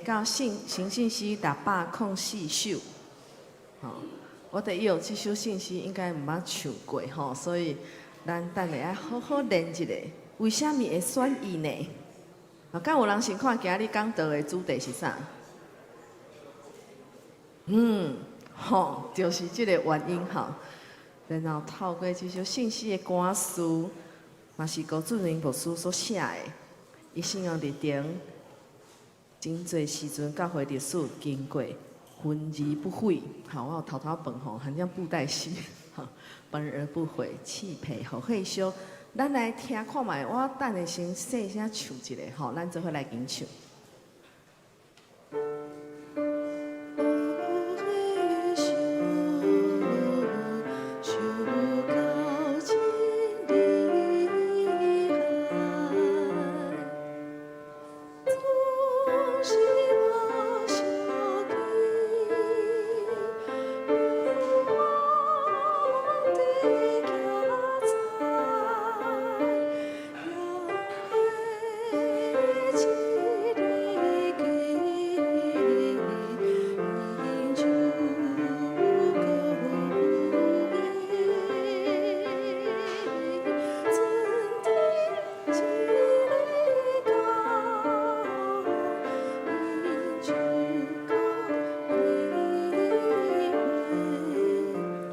到聖神信詩604首。吼，我伫伊有這首聖詩應該毋捌唱過吼，所以咱等下愛好好練一下。為啥物會選伊呢？啊，敢有人先看今日講道的主題是啥？吼，就是這個原因吼。然後透過這首聖詩的歌詞，嘛是高俊明牧師所寫的。伊信仰歷程，真濟時陣教會歷史經過，魂而不毀。好，我有偷偷問吼，很像布袋戲，吼，本而不毀，刺皮予火燒。咱來聽看覓，我等下先細聲唱一下，吼，咱做伙來吟唱。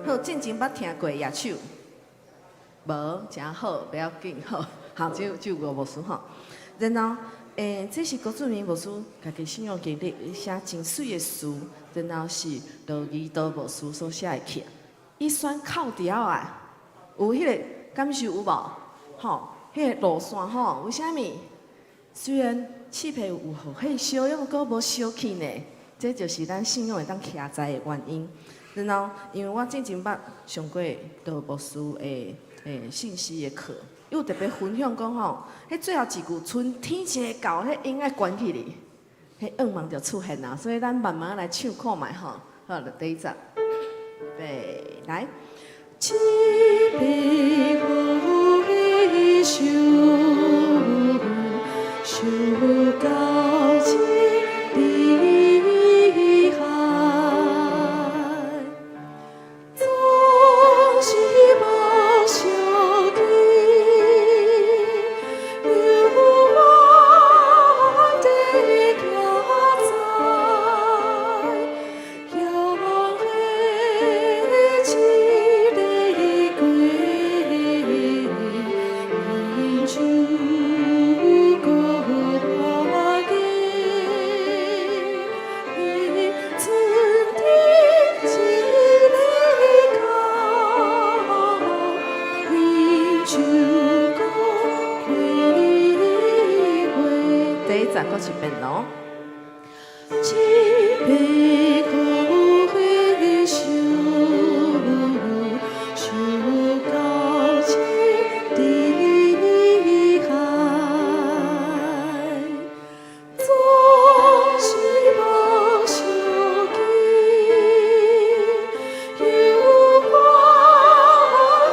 好，進前捌聽過舉手，無，誠好，不要緊，好，好，只有吳牧師吼。然後，這是高俊明牧師家己信仰經歷寫真媠的詞，然後是羅儀道牧師所寫的曲。伊選哭調啊，有彼個感受有無？吼，彼個路線吼，為啥物？雖然刺皮有予火燒，猶閣無燒去呢？這就是咱信仰會當徛在的原因。然後，因為我之前捌上過羅牧師的信息的課，伊有特別分享講吼，彼最後一句春天一下到，彼音愛關起哩，彼願望就出現啊。所以咱慢慢來唱看覓吼。好，第一節，預備來。刺皮予火燒，燒到真厲害，總是無燒去，猶原地徛在，猶彼一个過，就閣看見，春天一下到，伊就閣開花。第一節閣一遍囉。刺皮予火燒，燒到真厲害，總是無燒去，猶原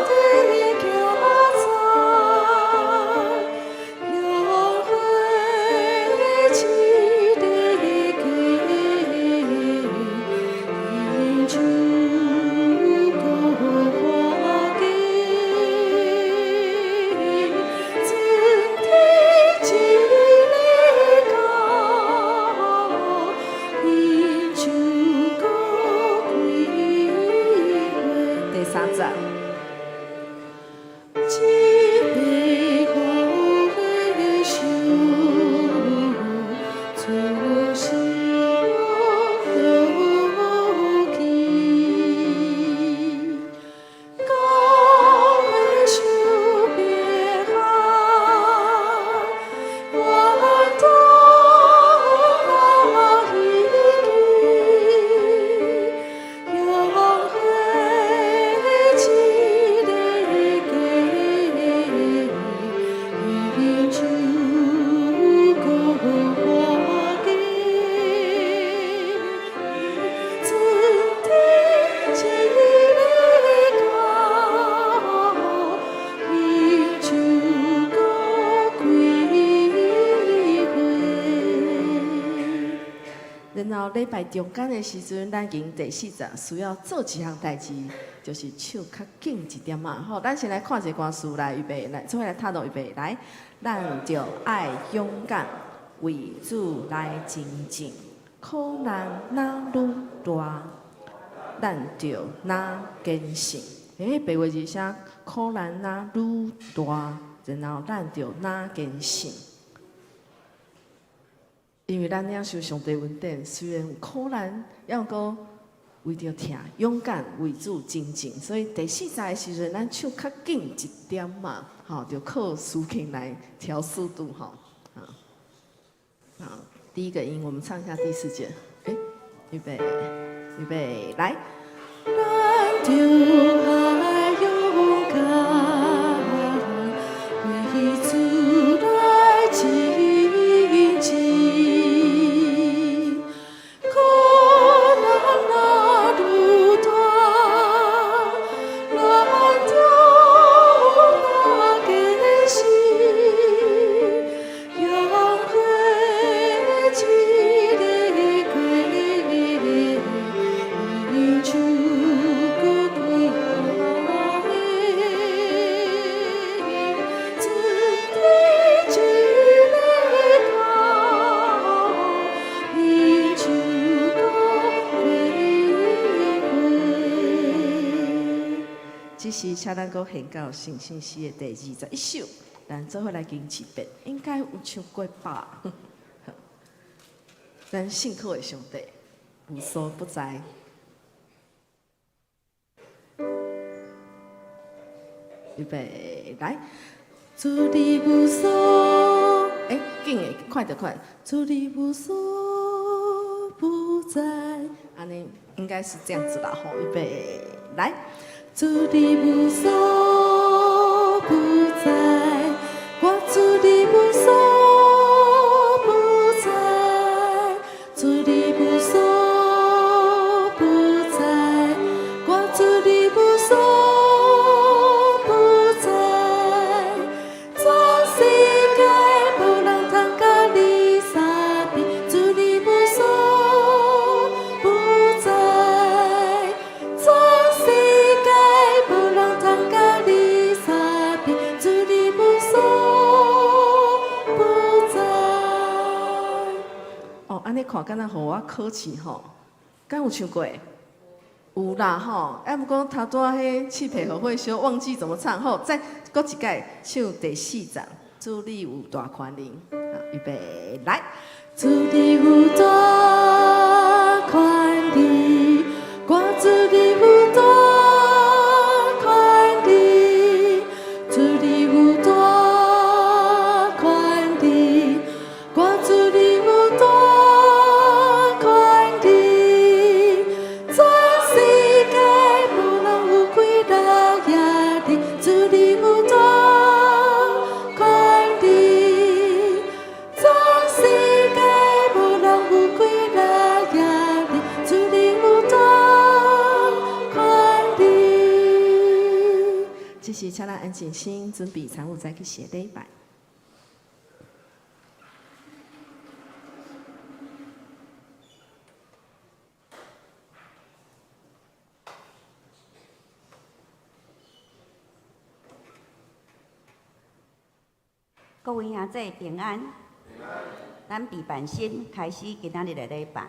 地徛在，猶彼一個過，然後禮拜中間的時陣，咱經第四節需要做一項代誌，就是唱較緊一點仔。好，咱先來看一個歌詞來預備，來做伙來讀囉預備來。咱著愛勇敢為主來征戰，苦難若愈大，咱著若堅信。欸，白話字寫苦難若愈大，然後咱著若堅信。因為咱領受上帝恩典，雖然有苦難，猶閣為著疼，勇敢為主征戰。所以第四節的時陣，咱唱較緊一點嘛，吼，就靠司琴來調速度，吼。好，第一個音，我們唱一下第四節。欸，預備，預備，來。咱著愛勇敢，為主來征戰。苦難若愈大，咱著若堅信，用火一个過，恩手閣歸主你一个靠，恩手閣歸。這是請咱閣獻到聖心詩的第21首，咱做伙來經一遍，應該有唱過吧？咱信靠的上帝無所不在。預備來，主你無所，欸，緊的，快著快，主你無所不在，按呢應該是這樣子啦，吼，預備來，主你無所不在，我主你無所不在，主你無所不在，我主你無所不在，全世界無人通佮你相比，主你無所不在，全世界無人通佮你相比，主你無所不在。哦，按呢看，敢若予我考試吼，敢有唱過？有啦吼，啊，毋過頭拄仔彼試配合會小忘記怎麼唱，好，再閣一擺唱第四節，主你有大權能，好，預備來，主你有大權能，我主你有大權能，主你有大權能，我主你有大權能，全世界無人有權力壓你，主你有大權能，全世界無人有權力壓你，主你有大權能。這時請咱安靜心，準備參與再去謝禮拜。各位兄弟平安，咱備辦心開始今仔日的禮拜。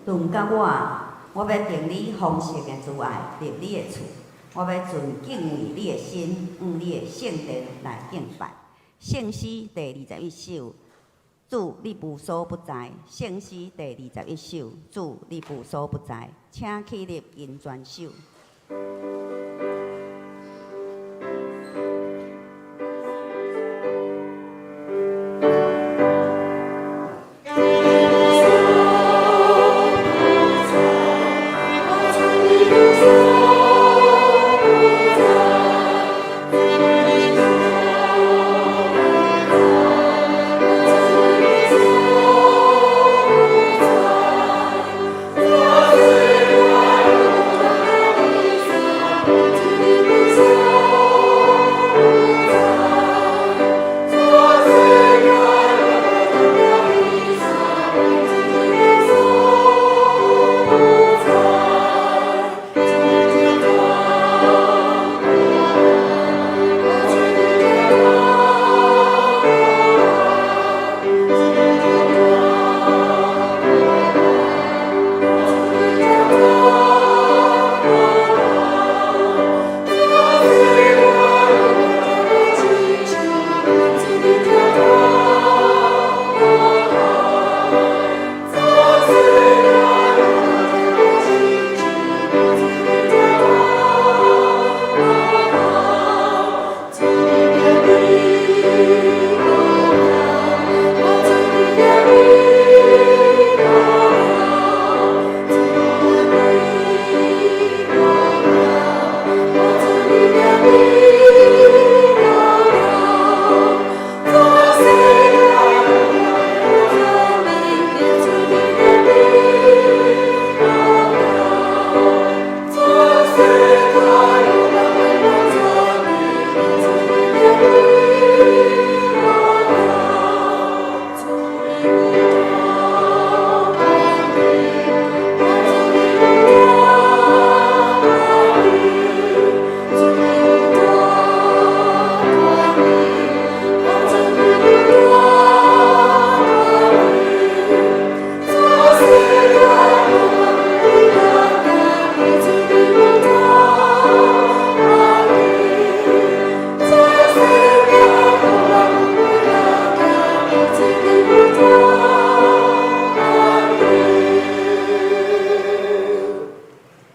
論到我，我欲憑你豐盛的慈愛入你的厝，我欲存敬畏你的心，往你的聖殿來敬拜。聖詩第二十一首，主你無所不在。聖詩第二十一首，主你無所不在，請起立吟全首。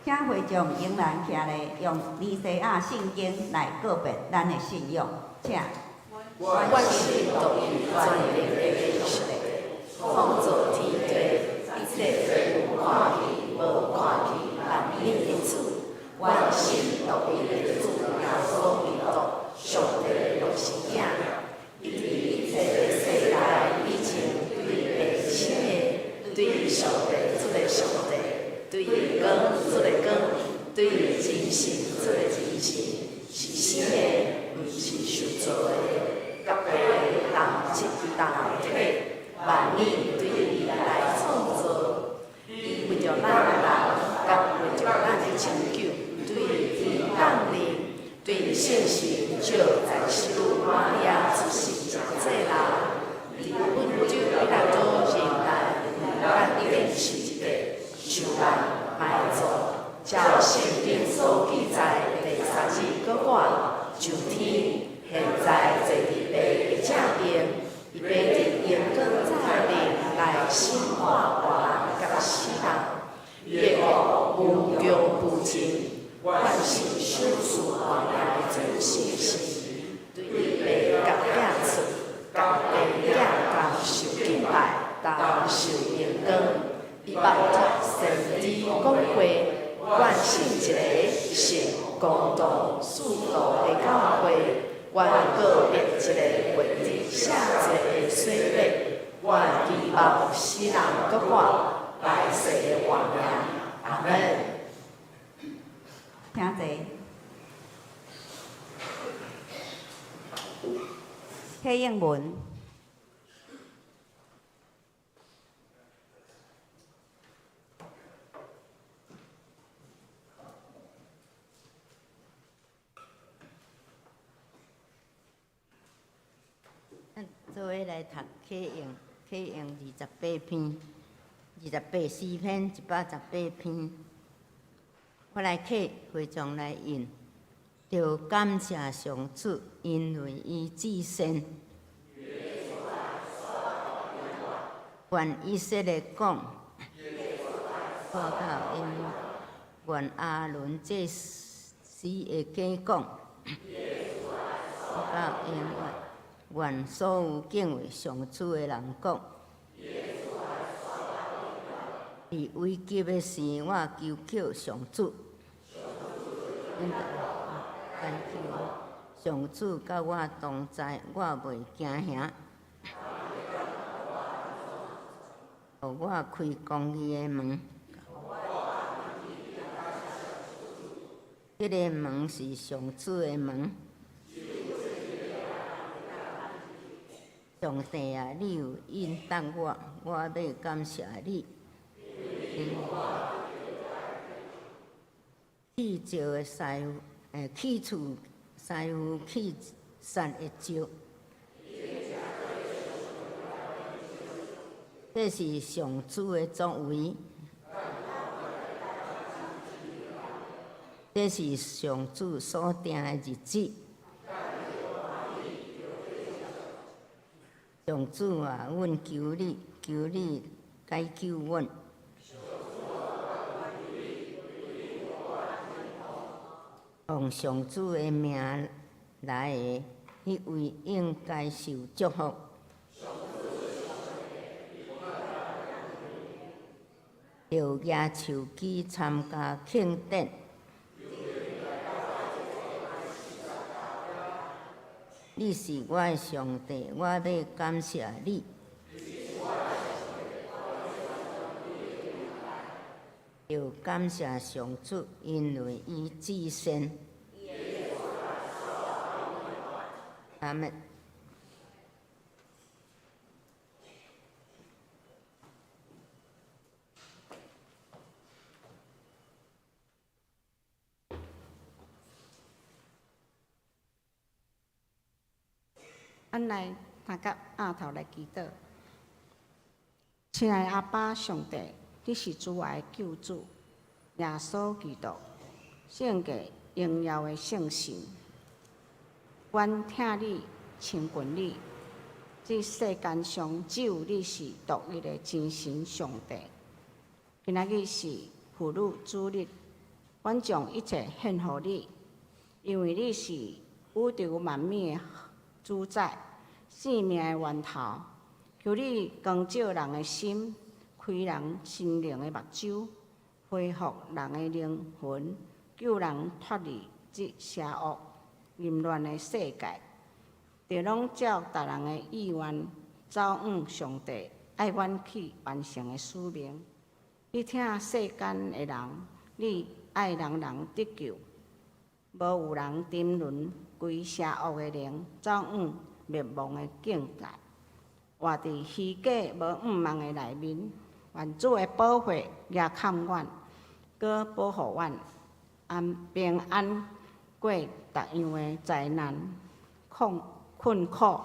請會眾仍然徛咧，用彌賽亞聖經來告別咱的信仰，請。阮信獨一全能的上帝，創造天地一切有看見無看見萬物的主。阮信獨一的主耶穌基督，上帝的獨生囝，伊佇一切的世代以前對白生的，對上帝出的上帝，對光出的光，對真神出的真神，是生的，毋是受造的，佮父同質同體，萬物對伊來創造。伊為著咱人，佮為著咱的拯救，對天降臨，對聖神召祭司瑪利亞出生成做人，佇本丟彼拉多任內為咱釘十字架，受難埋葬，照聖經所記載第三日閣活上天，現在坐佇父的正邊，伊欲佇榮光再臨來審判活人佮死人，伊的國無窮無盡。阮信賞賜活命的主聖神，對父佮囝出，佮父囝同受敬拜，同受榮光。伊捌託先知講話，阮信一个聖公同使徒的教會，阮告別一个割禮聖祭的洗禮，阮期望死人閣活，來世的活命。阿門。請坐。啟應文。咱做伙來讀啟應，啟應28篇， 28詩篇118篇，我來客會眾來應，著感謝上主，因為伊至善。願以色列講，活到永遠。願亞倫祭司的家講，活到永遠。願所有敬畏上主的人講。佇危急的時，我求叫上主，上主佮我同在，我袂驚嚇。予我開公義的門，這个門是上主的門。上帝啊，你有應答我，我欲感謝你。棄石的師傅，棄厝師傅棄殺的石，這是上主的作為，這是上主所定的日子。上主啊，阮求你，求你解救阮。奉上主的名來的，彼位應該受祝福。著舉手機參加慶典。你是我的上帝，我欲感謝你。著感謝上主，因為伊至善。阿們。咱來三甲額頭來祈禱。親愛的阿爸上帝，你是慈愛的救主，耶穌基督，聖潔榮耀的聖神。阮疼你，親近你。這世間上只有你是獨一的真神上帝。今仔日是婦女主日，阮將一切獻予你，因為你是宇宙萬物的主宰，生命的源頭。求你光照人的心，開人心靈的目睭，恢復人的靈魂，救人脫離這邪惡淫亂的世界。著攏照逐人的意願，走向上帝愛阮去完成的使命。你疼世間的人，你愛人人得救，無有人沉淪歸邪惡的靈，走向滅亡的境界。活佇虛假無向望的內面，願主的寶血遮蓋阮，閣保護阮，安平安過逐樣的災難、困苦。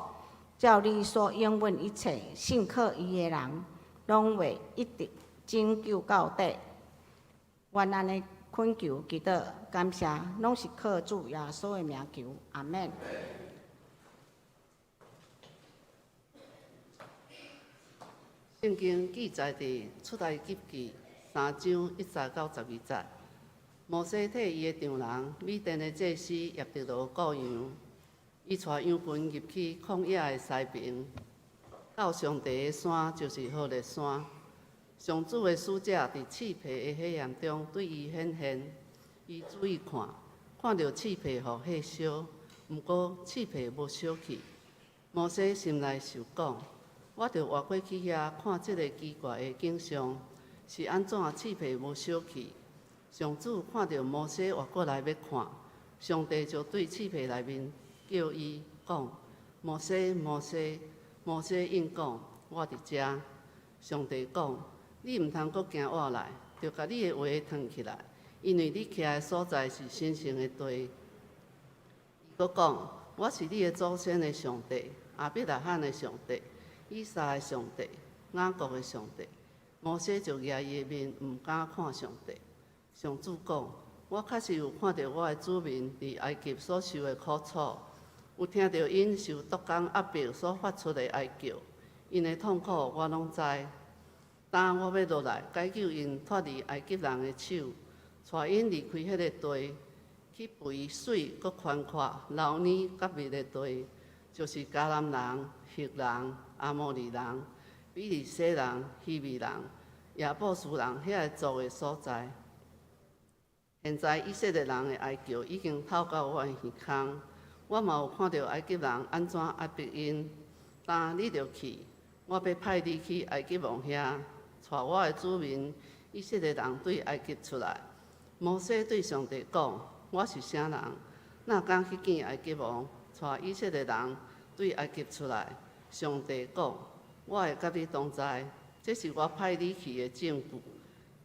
照你所應允一切信靠伊的人，攏會一直拯救到底。願按呢懇求、祈禱、感謝，攏是靠主耶穌的名求，阿們。聖經記載佇出埃及記3章1節到12節，摩西替伊的丈人米甸的祭司葉忒羅顧羊，伊帶羊群入去曠野的西爿，到上帝的山，就是何烈山。上主的使者佇刺皮的火焰中對伊顯現，伊注意看，看著刺皮予火燒，毋過刺皮無燒去。摩西心內想講：我著活過去遐看這个奇怪的景象，是按怎刺皮無燒去？上主看著摩西活過來欲看，上帝就對刺皮內面叫伊講：摩西，摩西！摩西應講：我佇遮。上帝講：你毋通閣行活來，著共你的鞋脫起來，因為你徛的所在是神聖的地。伊閣講：我是你的祖先的上帝，亞伯拉罕的上帝，以撒的上帝，雅各的上帝。摩西就掩伊的面，毋敢看上帝。上主講：我確實有看著我的子民佇埃及所受的苦楚，有聽著𪜶受督工壓迫所發出的哀叫，𪜶的痛苦我攏知。今我欲落來解救𪜶脫離埃及人的手，帶𪜶離開彼个地，去肥水閣寬闊、流奶佮蜜的地，就是迦南人、赫人、阿摩利人、比利洗人、希未人、耶布斯人遐个族的所在。現在以色列人的哀叫已經透到我的耳空，我嘛有看著埃及人按怎壓迫𪜶。今你著去，我欲派你去埃及王遐，帶我的子民以色列人對埃及出來。摩西對上帝講：我是啥人？哪敢去見埃及王，帶以色列人對埃及出來？上帝講：我會佮你同在，這是我派你去的證據。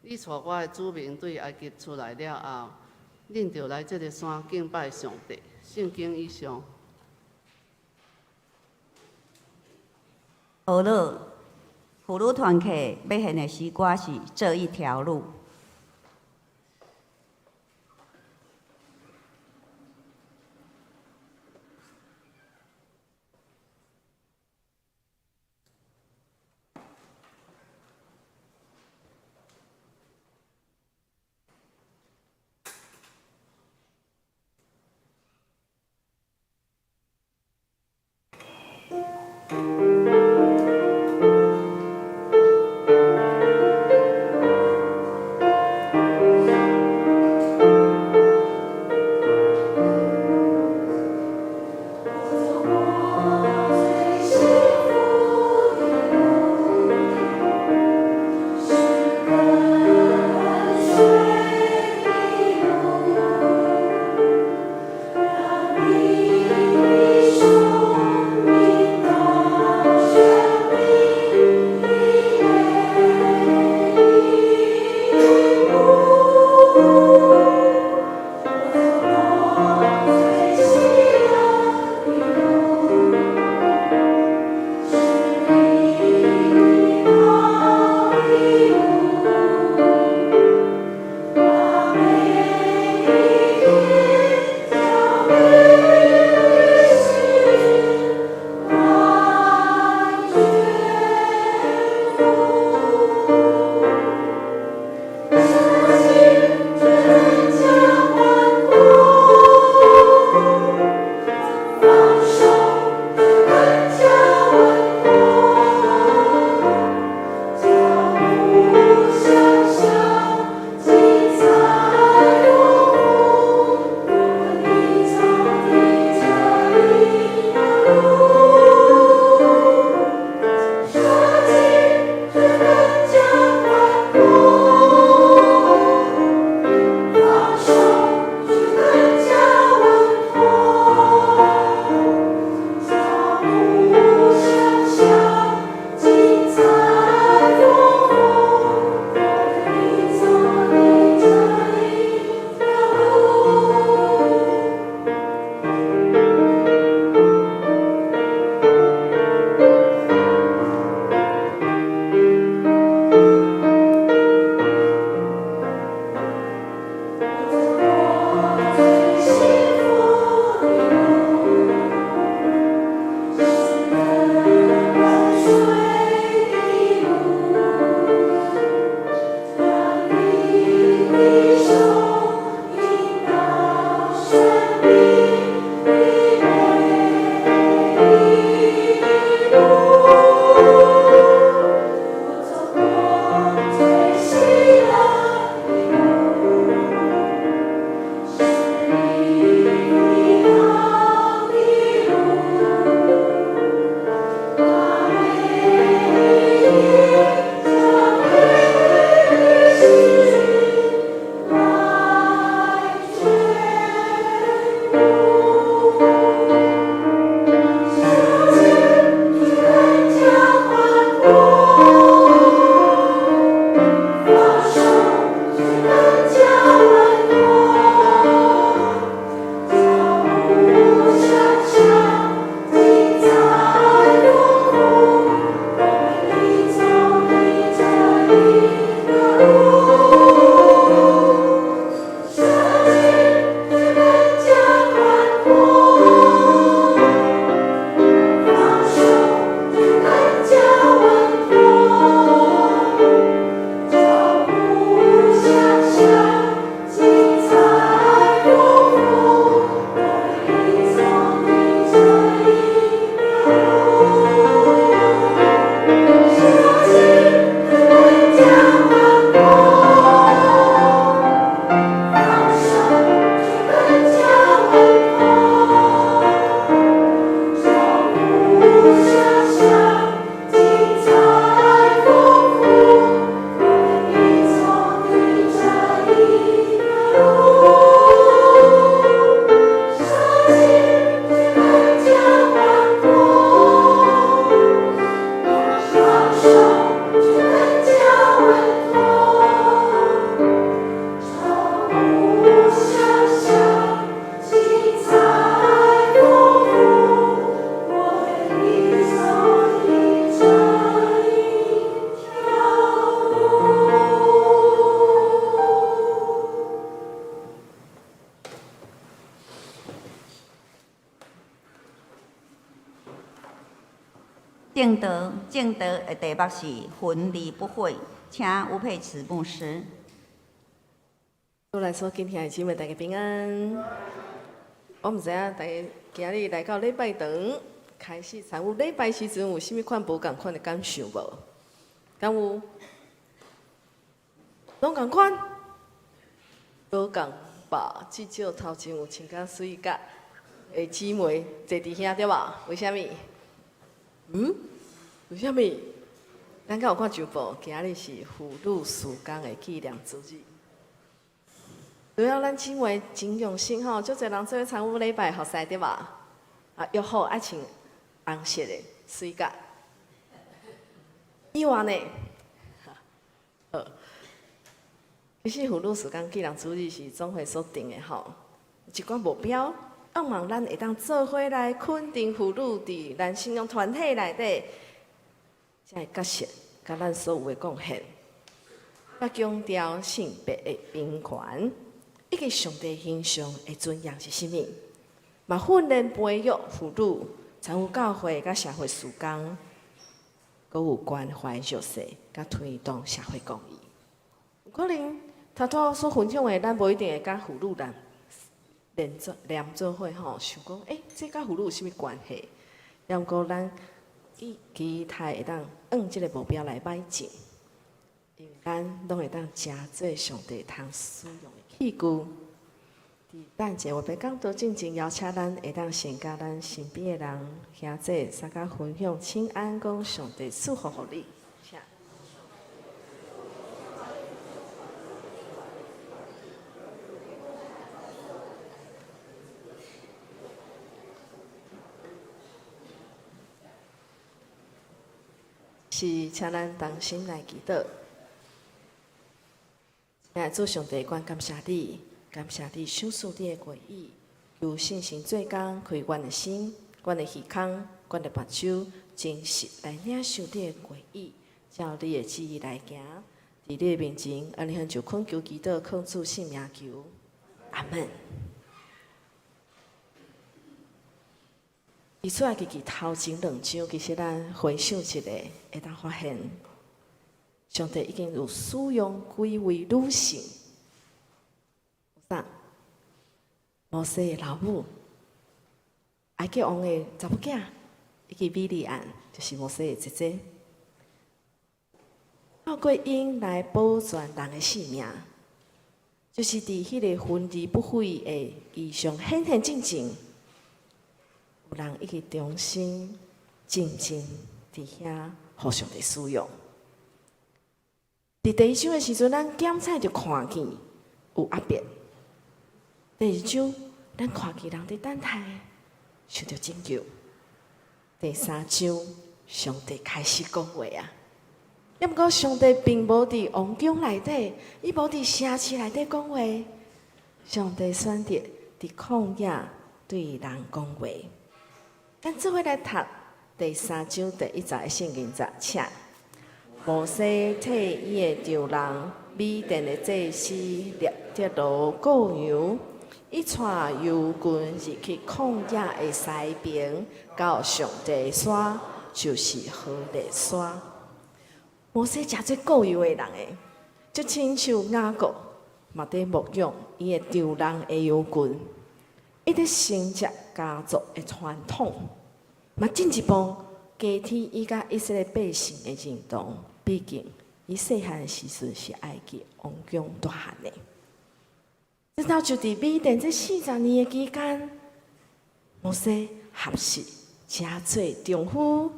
你帶我的子民對埃及出來了後，恁著來這个山敬拜上帝。聖經以上。好了，婦女團契欲獻的詩歌是《這一條路》。道，證道的題目是魂而不廢，請吳佩慈牧師。主內所敬聽的姊妹，大家平安。我毋知影大家今日來到禮拜堂，開始參與禮拜時陣，有啥物款無仝款的感受無？敢有？攏仝款？無仝吧？至少頭前有穿較媠甲的姊妹坐佇遐對無？為啥物？嗯？為啥物？咱敢有看周報？今日是婦女事工的紀念主日。除了咱姊妹真用心吼，足濟人做伙參與禮拜服侍對無？啊，約好愛穿紅色的媠甲，意外呢？好，其實婦女事工紀念主日是總會所定的吼，一寡目標，向望咱會當做伙來肯定婦女佇咱信仰團體內底，這个角色，佮咱所有的貢獻，佮強調性別的平權。以及上帝形象的尊嚴是啥物？嘛訓練培育婦女參與教會佮社會事工，閣有關懷弱勢，佮推動社會公義。有可能頭拄所分享的，咱無一定會佮婦女人連做連做伙吼，想講，欸，這佮婦女有啥物關係？也毋過咱以期待會當按這个目標來邁進，因為咱攏會當成做上帝通使用的器具。佇等一下我欲講道進前，邀請咱會當先佮咱身邊的人兄弟相共分享，請安，講上帝賜福予你。請。是，請咱同心來祈禱。親愛的主上帝，阮感謝你，感謝你賞賜你的話語，求聖神做工，開阮的心、阮的耳孔、阮的目睭，真實來領受你的話語，照你的旨意來行。佇你的面前，按呢就懇求祈禱，奉主聖名求，阿門。佇出埃及記頭前兩章，其實咱回想一下，會當發現，上帝已經有使用幾位女性，有啥？摩西的老母，埃及王的查某囝，以及米利暗，就是摩西的姐姐，透過𪜶來保全人的性命，就是佇彼个魂而不廢的異象顯現進前，有人一直忠心靜靜佇遐予上帝使用。佇第一章的時陣，咱檢查就看見有壓迫。第二章，咱看見人佇等待受著拯救。第三章，上帝開始講話啊！抑毋過上帝並無佇王宮內底，伊無佇城市內底講話。上帝選擇佇曠野對人講話。咱做伙來讀第三章第一節的聖經節，請。摩西替伊的丈人米甸的祭司葉忒羅顧羊，伊帶羊群入去曠野的西爿，到上帝山，就是何烈山。摩西誠濟顧羊的人的，就親像雅各嘛佇牧養伊的丈人的羊群，伊佇承接家族的傳統，嘛進一步加添伊佮以色列百姓的認同。畢竟，伊細漢的時陣是埃及王宮大漢的。直到就佇米甸這40年的期間，摩西學習誠做丈夫，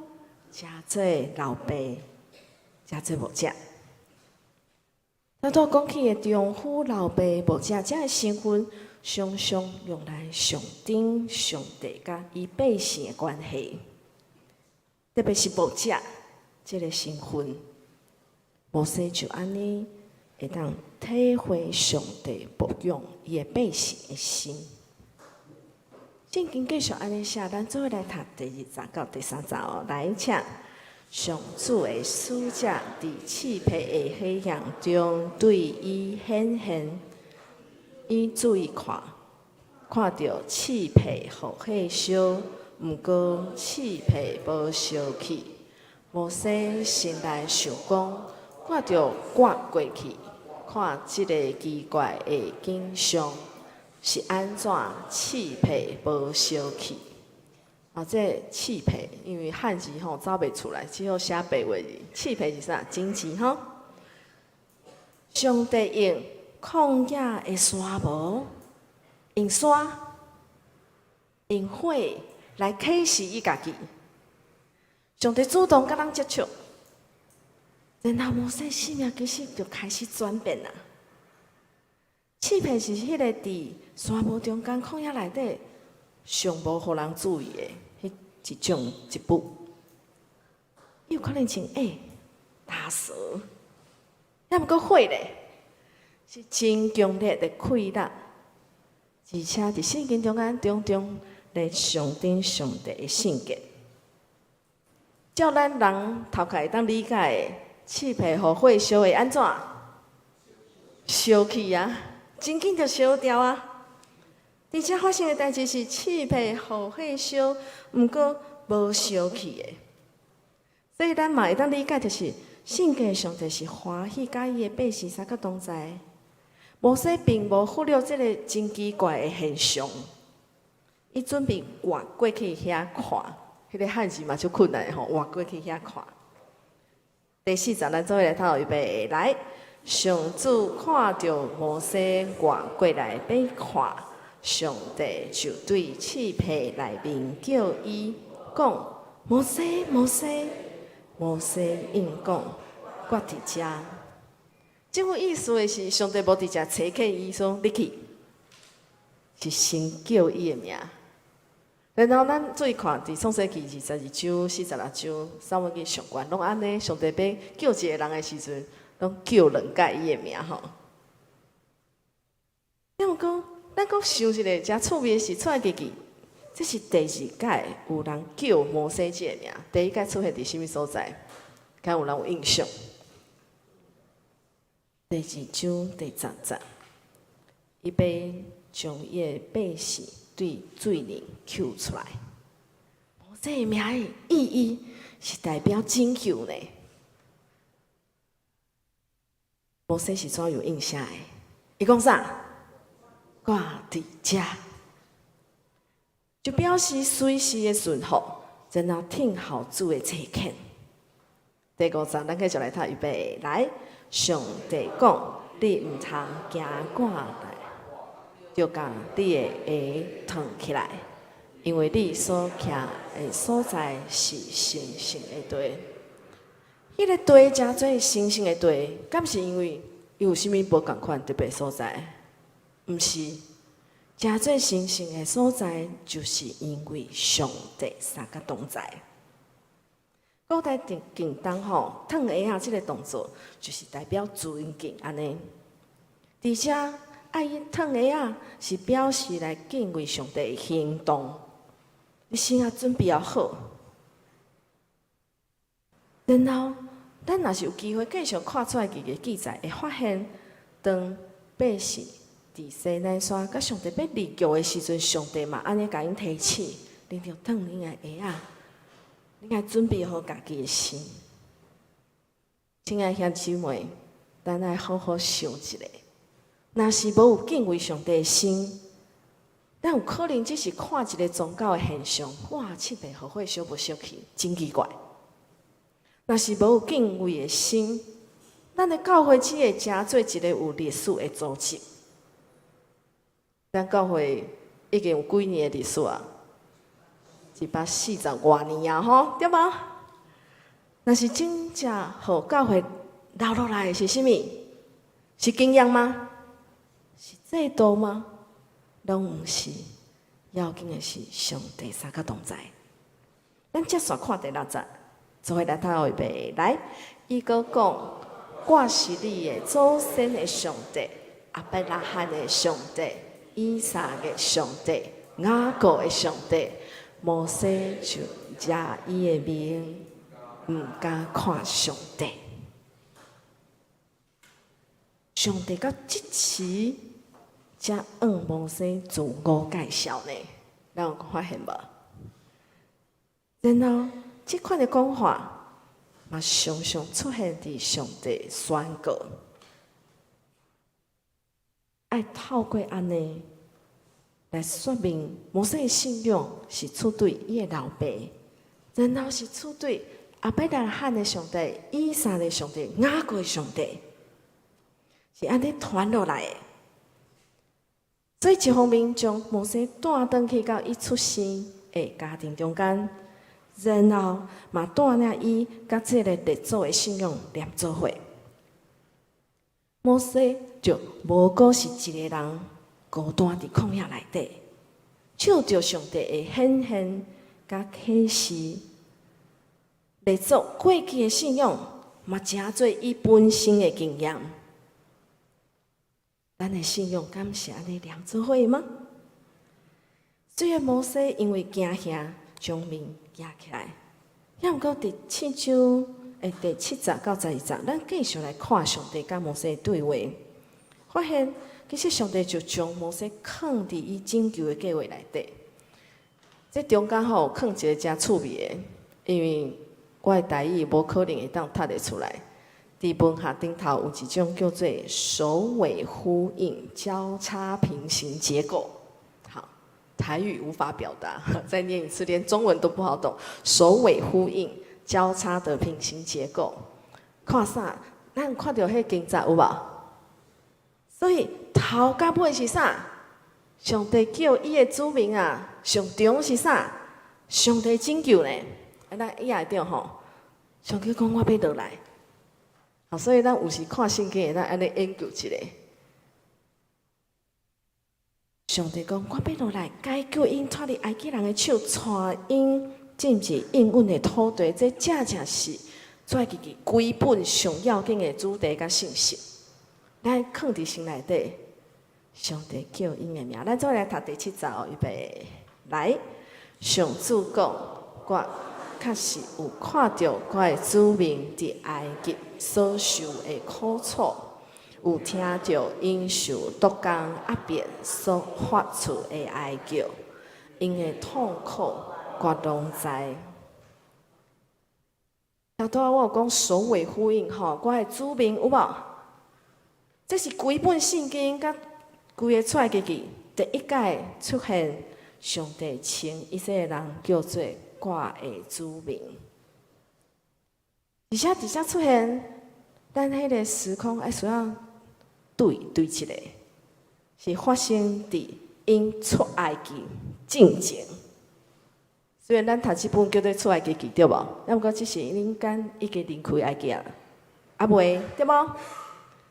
誠做老爸，誠做牧者。拄講起的丈夫、老爸、牧者這个身份，常常用來象徵上帝佮伊百姓的關係，特別是牧者這个身份。摩西就按呢會當體會上帝牧養伊的百姓的心。聖經繼續按呢寫，咱做伙來讀第二節到第三節哦。來，請上主的使者佇熾熱的火焰中對伊顯現，伊注意看，看著熾熱予火燒，毋過熾熱無燒去。摩西心內想講：我著倚過去，看這个奇怪的景象是按怎刺皮無燒去。啊，這个刺皮，因為漢字吼走袂出來，只好寫白話字。刺皮是啥？荊棘吼。上帝用曠野的沙漠，用沙、用火來啟示伊家己。上帝主動佮咱接觸，然後摩西生命其實就開始轉變啦。刺皮是彼个佇沙漠中間曠野內底上無予人注意的彼一種植物，伊有可能穿矮、大蛇，抑毋過火咧，是真強烈的氣力，而且佇聖經中間常常來象徵上帝的性格。照咱人頭殼會當理解的，刺皮予火燒會按怎？燒去啊，真緊就燒掉啊！而且發生的代誌是刺皮予火燒，毋過無燒去的。所以咱嘛會當理解，就是性格上帝是歡喜佮伊的百姓相佮同在。摩西並無忽略這个真奇怪的現象，伊準備倚過去遐看。彼个漢字嘛足困難吼，倚過去遐看。第四節，咱做伙來讀預備來。上主看著摩西倚過來欲看，上帝就對刺皮內面叫伊講：摩西，摩西，摩西應講：我佇遮。這有意思的是，上帝無直接差遣伊說你去，是先叫伊的名。然後咱注意看，佇創世記22章、46章、撒母耳記上卷，攏按呢。上帝欲叫一个人的時陣，攏叫兩擺伊的名吼。抑毋過，咱閣想一个誠趣味的是，出埃及記，這是第二擺有人叫摩西這个名。第一擺出現佇啥物所在？敢有人有印象？第二章第十節，伊欲將伊的百姓對罪裡救出來。摩西的名的意義是代表拯救呢。摩西是怎樣應聲的？伊講啥？我佇遮，就表示隨時的順服，然後聽候主的差遣。第五節，咱繼續來讀預備來。上帝講：你毋通行過來，著共你的鞋脫起來，因為你所徛的所在是神聖的地。彼个地誠做神聖的地，敢是因為伊有啥物無仝款特別所在？毋是，誠做神聖的所在，就是因為上帝相佮同在。古代近近東吼，脫鞋仔這个動作，就是代表尊敬按呢。佇遮愛伊脫鞋仔，是表示來敬畏上帝的行動。你先仔準備好，然後咱若是有機會繼續看出埃及的記載，會發現當百姓佇西奈山佮上帝欲立約的時陣，上帝嘛按呢共𪜶提醒，恁著脫恁的鞋仔。你愛準備好家己的心，親愛兄姊妹，咱愛好好想一下。若是無有敬畏上帝的心，咱有可能只是看一个宗教的現象，哇，刺皮予火燒無燒去，真奇怪。若是無有敬畏的心，咱的教會只會成做一个有歷史的組織。咱教會已經有幾年的歷史啊？140外年啊，吼，對無？若是真正予教會留落來的是啥物？是經驗嗎？是制度嗎？攏毋是。要緊的是上帝相佮同在。咱接續看第六節，做伙來讀預備來。伊閣講：我是你的祖先的上帝，亞伯拉罕的上帝，以撒的上帝，雅各的上帝。摩西就遮伊的面，毋敢看上帝。上帝到這時才向摩西自我介紹呢，咱有發現無？然後這款的講話，嘛常常出現佇上帝宣告，愛透過按呢來說明摩西的信仰是出對伊的老爸，然後是出對亞伯拉罕的上帝、以撒的上帝、雅各的上帝，是按呢傳落來的。所以一方面將摩西帶轉去到伊出生的家庭中間，然後嘛帶領伊佮這个列祖的信仰連做伙。摩西就無閣是一个人孤單佇曠野內底，藉著上帝的顯現佮啟示，列祖過去的信仰嘛，成做伊本身的經驗。咱的信仰敢是按呢連做伙嗎？雖然摩西因為驚嚇，將面遮起來，抑毋過第七章的第七節到十二節，咱繼續來看上帝佮摩西的對話，發現其實上帝就將摩西囥佇伊拯救的計劃內底。這中間吼，囥一个誠趣味的，因為我的台語無可能會當讀得出來。佇文學頂頭有一種叫做首尾呼應交叉平行結構。好，台語無法表達，再念一次，連中文都不好懂。首尾呼應交叉的平行結構，看啥？咱看著彼個經節有無？所以頭佮尾是啥？上帝叫伊的子民啊，上長是啥？上帝拯救呢？啊，咱伊也會對吼。上帝講我欲落來。好，所以咱有時看聖經會當按呢研究一下。上帝講我欲落來解救𪜶脫離埃及人的手，帶𪜶進入應允的土地，這正正是出埃及記規本上要緊的主題佮信息。咱囥佇心內底，上帝叫𪜶的名，咱做伙來讀第七節哦，預備來。上主講，我確實有看著我的子民佇埃及所受的苦楚，有聽著𪜶受督工壓迫所發出的哀叫，𪜶的痛苦我攏知。頭拄仔我有講首尾呼應吼，我的子民有無？這是規本聖經佮規个出埃及記第一擺出現，上帝稱以色列人叫做我的子民。而且佇遮出現，咱彼个時空愛需要對對一下，是發生佇𪜶出埃及進前。雖然咱讀這本叫做出埃及記對無？啊，毋過這是𪜶敢已經離開埃及啊，猶未對無？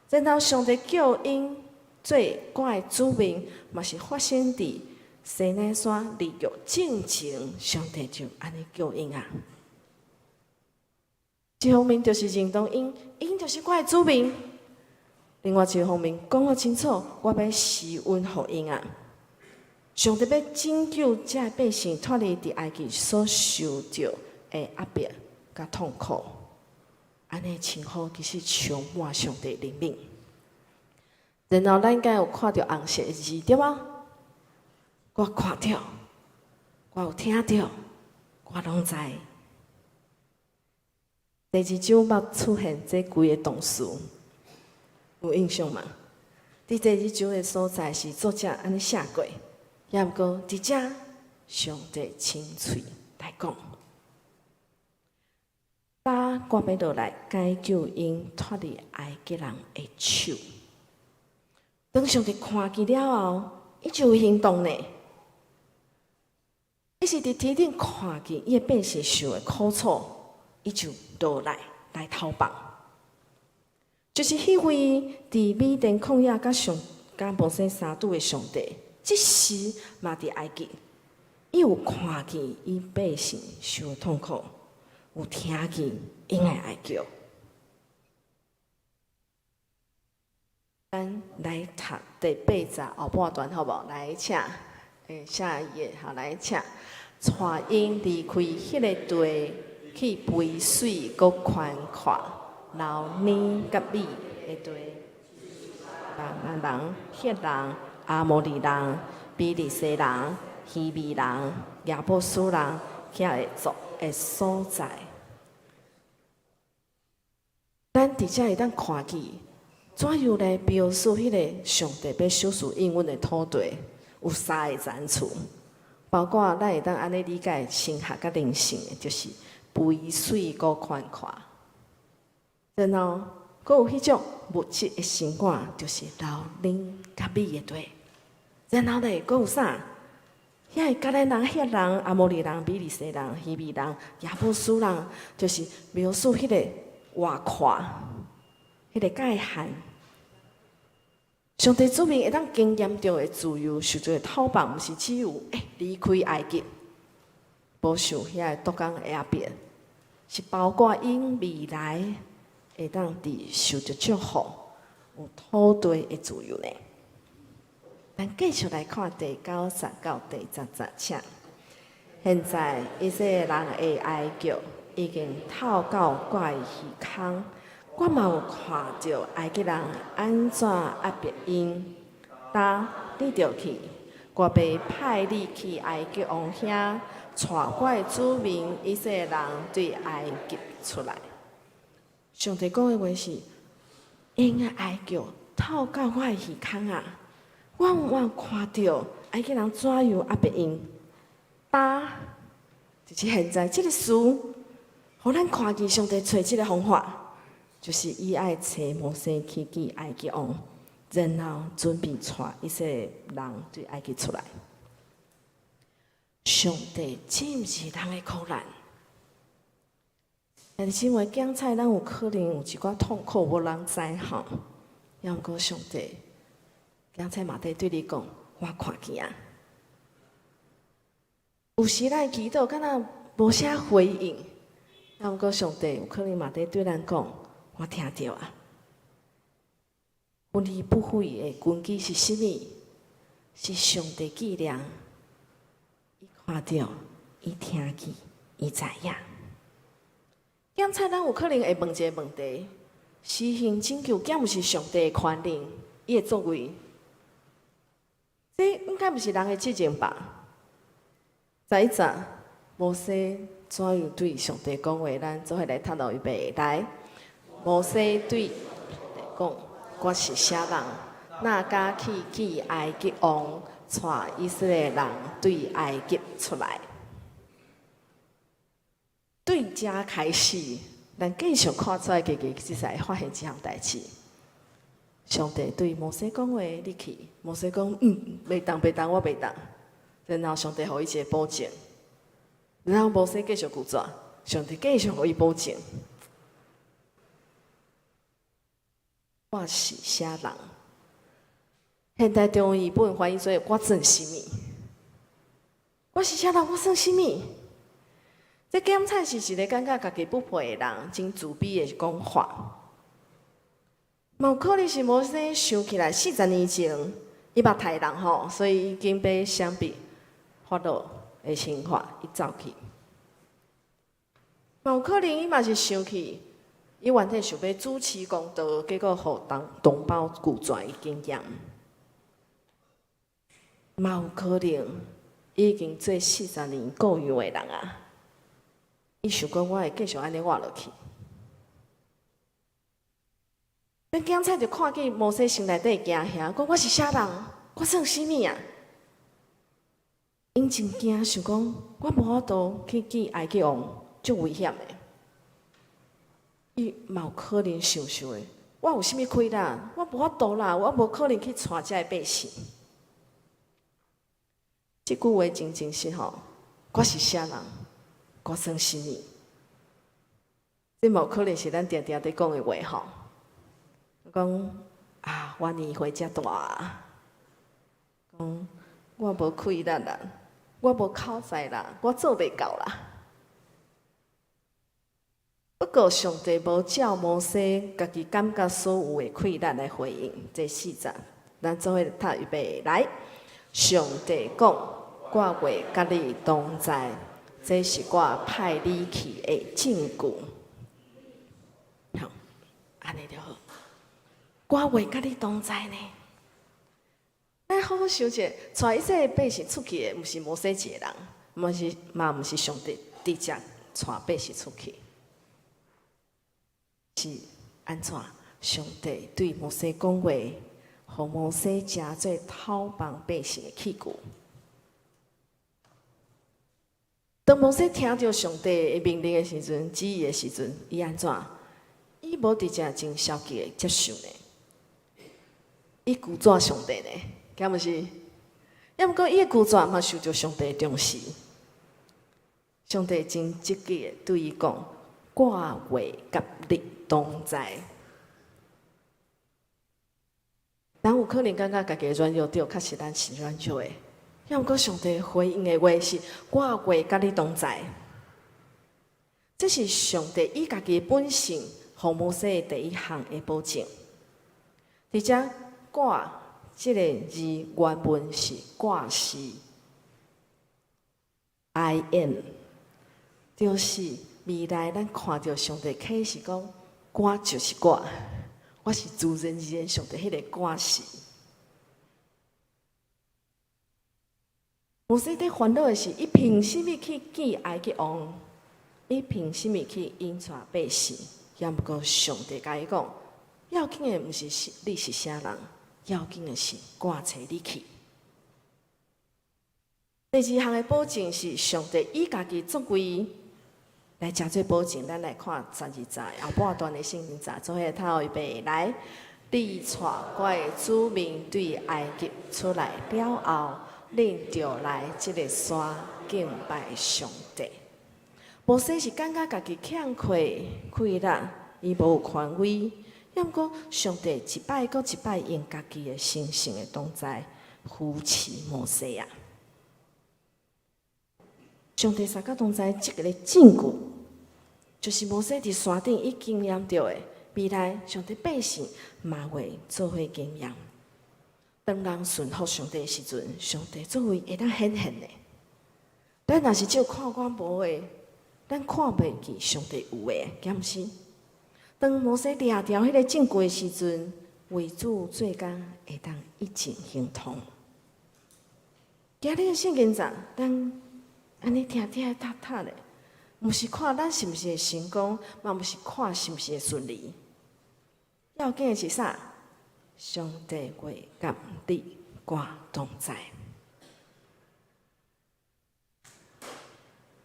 然後上帝叫𪜶做我的子民，嘛是發生佇西奈山立約進前，上帝就按呢叫𪜶啊。一方面就是認同𪜶，𪜶就是我的子民；另外一方面講予清楚，我欲施恩予𪜶啊。上帝欲拯救這个百姓脫離佇埃及所受著的壓迫佮痛苦，按呢稱呼其實充滿上帝憐憫。然後咱應該有看著紅色的字對無？我看著，我有聽著，我攏知。第二章捌出現這幾个動詞，有印象嗎？佇第二章的所在是作者按呢寫過，抑毋過佇遮上帝親喙來講，打我欲落來解救𪜶脫離埃及人的手。當上帝看見了後，伊就有行動呢。伊是佇天頂看見伊的百姓受的苦楚，伊就落來來討放。就是彼位佇米甸曠野佮上佮摩西相拄的上帝，這時嘛佇埃及，伊有看見伊百姓受的痛苦，有聽見𪜶的哀叫。咱來讀第八節後半段，好無？來，請，下一頁，好，來，請，帶𪜶離開彼个地，去肥水閣寬闊、流奶佮蜜的地。迦南人、赫人、阿摩利人、比利洗人、希未人、耶布斯人徛的族的所在。咱佇遮會當看見，怎樣來描述彼个上帝欲賞賜應允的土地，有三个層次，包括咱會當按呢理解神學佮靈性的，就是肥水閣寬闊。然後，閣有彼種物質的生活，就是流奶佮蜜的地。然後咧，閣有啥？遐个迦南人、赫人、阿摩利人、比利洗人、希未人、耶布斯人，就是描述彼个外闊，彼个界限。上帝子民會當經驗著的自由，受著的討放，毋是只有離開埃及，無受遐个督工的壓迫，是包括𪜶未來會當佇受著祝福、有土地的自由呢。咱繼續來看第九節到第十節，請。現在以色列人的哀叫已經透到我的耳空，我嘛有看著埃及人按怎壓迫𪜶。今你著去，我欲派你去埃及王遐，帶我的子民以色列人對埃及出來。上帝講的話是：𪜶的哀叫透到我的耳空啊！我有看著埃及人怎樣壓迫𪜶。今就是現在這個事，予咱看見上帝揣這个方法，就是伊愛揣摩西去見埃及王，然後準備帶以色列人對埃及出來。上帝真毋是人的苦難。但是因為講菜，咱有可能有一寡痛苦無人知吼。猶毋過上帝，講菜嘛佇對你講，我看見啊。有時咱祈禱，敢若無啥回應，猶毋過上帝有可能嘛佇對咱講，我聽著啊。分離不悔的根基是啥物？是上帝紀念，伊看著，伊聽見，伊知影。檢查咱有可能會問一个問題：施行拯救，敢毋是上帝的權能，伊的作為？這應該毋是人的責任吧？十一節，摩西怎樣對上帝講話？咱做伙來讀落一遍。來，摩西對講：我是啥人？哪敢去見埃及王，帶以色列人對埃及出來？對遮開始，咱繼續看出來，家己這才會發現這項代誌。上帝對摩西講話：你去。摩西講：嗯，袂當，袂當，我袂當。然後上帝予伊一個保證。然後摩西繼續拒絕，上帝繼續予伊保證。我是啥人？現代中文譯本翻譯做我算啥物？我是啥人？我算啥物？這檢查是一个感覺家己不配的人，真自卑的講法。嘛有可能是摩西想起來四十年前，伊捌刣人吼，所以已經欲相比法老的刑罰，伊走去。嘛有可能伊嘛是想起，伊原底想欲主持公道，結果予同同胞拒絕伊經驗。嘛有可能伊已經做四十年羔羊的人啊，伊想講我會繼續按呢活落去。咱剛才就看見摩西心內底驚嚇，講我是啥人？我算啥物啊？𪜶真驚，想講我無法度去見埃及王，足危險的。伊嘛有可能想想的，我有啥物氣力？我無法度啦，我無可能去帶遮的百姓。這句話真真實吼，我是啥人？我算啥物？這嘛有可能是咱定定佇講的話吼。講啊，我年歲遮大啊，講我無氣力啦，我無口才啦，我做袂到啦。不過上帝無照摩西家己感覺所有的氣力來回應這四節，咱做伙讀一遍來。上帝講：我會佮你同在，這是我派你去的證據。好，按呢就好。我會佮你同在呢。咱好好想者，帶以色列百姓出去的，毋是摩西一个人，嘛是嘛毋是上帝直接帶百姓出去，是按怎？上帝對摩西講話，予摩西成做討幫百姓的器具。當摩西聽著上帝的命令的時陣，旨意的時陣，伊按怎？伊無直接真消極的接受呢？伊拒絕上帝呢？敢毋是？抑毋過伊的拒絕嘛受著上帝的重視。上帝真積極的對伊講：我話佮你同在。人有可能感覺家己軟弱，對，確實咱是軟弱的。抑毋過上帝回應的話是：我話佮你同在。這是上帝以家己的本性，予摩西的第一項的保證。佇遮，我這个字原文是我是，I am，就是未來咱看著上帝啟示講，我就是我。我是自然而然上帝彼个我是。摩西佇煩惱的是，伊憑啥物去見埃及王？伊憑啥物去引帶百姓？抑毋過上帝共伊講，要緊的毋是你是啥人，要緊的是我差你去。第二項的保證是上帝以家己作為來誠做保證。咱來看12節後半段的聖經節，做伙讀預備來，你帶我的子民對埃及出來了後，恁著來這个山敬拜上帝。摩西是感覺家己欠缺氣力，伊無有權威，抑毋過上帝一擺閣一擺用家己的神聖的同在扶持摩西啊！上帝三角同在這个證據，就是摩西佇山頂伊經驗著的，未來上帝百姓嘛會做伙經驗。當人順服上帝的時陣，上帝作為會當顯現的。咱若是只有看我無的，咱看袂見上帝有的，敢毋是？當摩西掠著彼个證據的時陣，為主做工會當一盡亨通。今日的聖經節，咱按呢聽聽讀讀咧，毋是看咱是毋是會成功，嘛毋是看是毋是會順利。要緊的是啥？上帝話佮你我同在。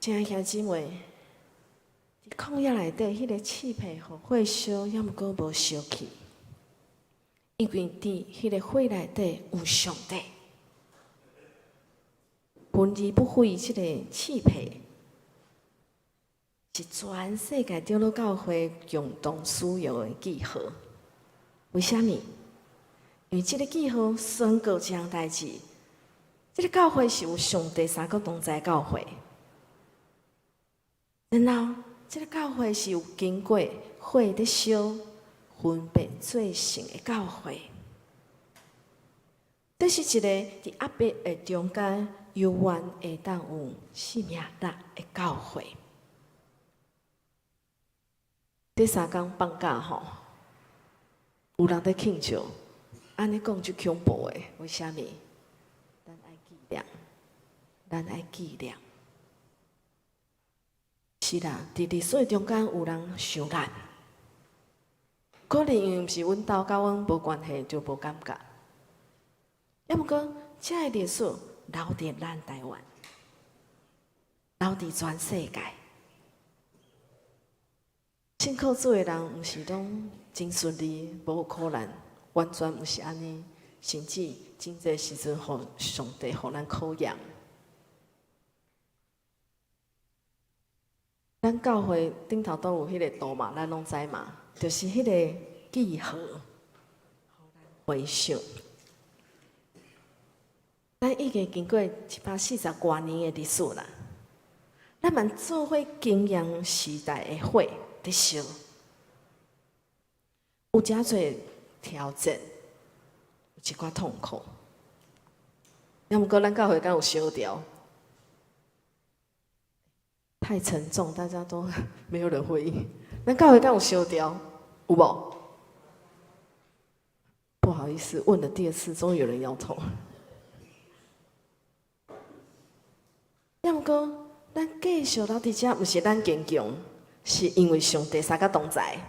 親愛兄姊妹，佇曠野內底，彼个刺皮予火燒，抑毋過無燒去，因為佇彼个火內底有上帝。焚而不毀，這个刺皮是全世界長老教會共同使用的記號。為啥物？因為這个記號宣告一項代誌，這个教會是有上帝三個同在教會。然後，這个教會是有經過火佇燒、分別做聖的教會。這是一个佇壓迫的中間，猶原會當有生命力的教會。這三工放假吼，有人佇慶祝，按呢講足恐怖的，為啥物？咱愛紀念，咱愛紀念。是啦，佇歷史中間有人受難，可能因為毋是阮兜，佮阮無關係，就無感覺。抑毋過，這个歷史留佇咱台灣，留佇全世界。信靠主的人，毋是攏真順利，無苦難，完全毋是按呢。甚至真濟時陣，予上帝予咱考驗。咱教會頂頭都有彼个圖嘛，咱攏知嘛，就是彼个記號，予咱回想。咱已經經過140外年的歷史啦，咱嘛做伙經驗時代的火佇燒，有誠濟挑戰，有一寡痛苦。抑毋過咱教會敢有燒著？太沉重，大家都沒有人回應。咱教會敢有燒著？有無？不好意思，問了第二次，終於有人搖頭。抑毋過，咱繼續留佇遮，毋是咱堅強，是因為上帝三個同在。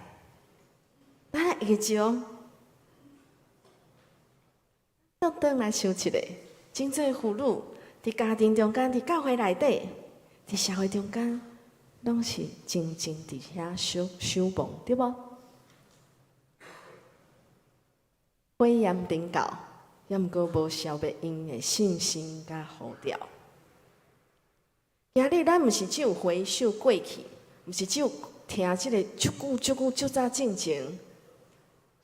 會記住哦。倒轉來想一下，真濟婦女佇家庭中間、佇教會內底、佇社會中間，攏是靜靜佇遐守守望，對無？火焰臨到，猶毋過無消滅𪜶的信心佮呼召。今日咱毋是只有回首過去，毋是只有聽這个足久足久足早進前，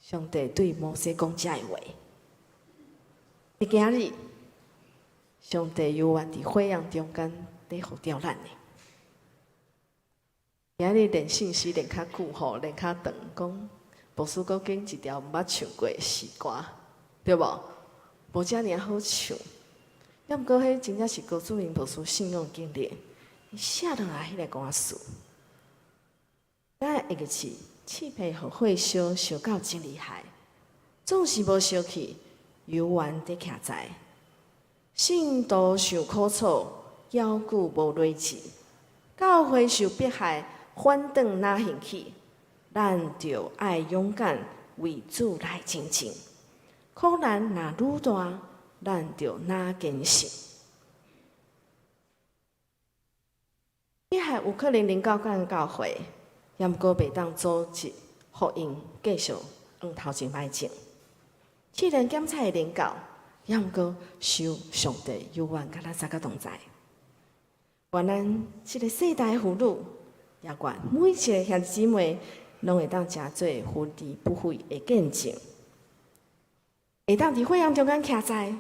上帝對摩西講這个話。佇今日，上帝猶原佇火焰中間佇呼召咱的。今日練信息練較久吼，練較長，講牧師閣揀一條毋捌唱過的詩歌，對無？無遮爾好唱。猶毋過，彼真正是高主任牧師信仰經歷，伊寫落來彼个歌詞，咱會記是刺皮予火燒，燒到真厲害，總是無燒去，猶原佇徛在。信徒受苦楚，猶久無累志；教會受迫害，反轉若興起，咱著愛勇敢為主來征戰。苦難若愈大，咱就若堅信。迫害有可能臨到咱教會，猶毋過袂當阻止福音繼續往頭前邁進。試煉檢測會臨到，猶毋過受上帝猶原佮咱三個同在。願咱這个世代婦女，也願每一个兄弟姊妹，攏會當成做分離不悔的見證，會當佇火焰中間徛在，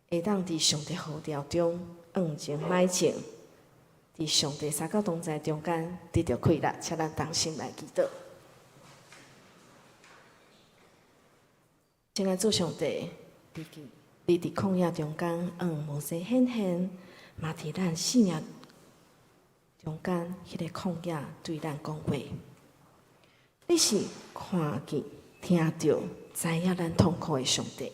會當佇上帝呼召中往前邁進，佇上帝三個同在中間得著快樂，請咱同心來祈禱。親愛主上帝，你佇你佇曠野中間，向摩西顯現，嘛佇咱生命中間，彼个曠野對咱講話。你是看見、聽著、知影咱痛苦的上帝。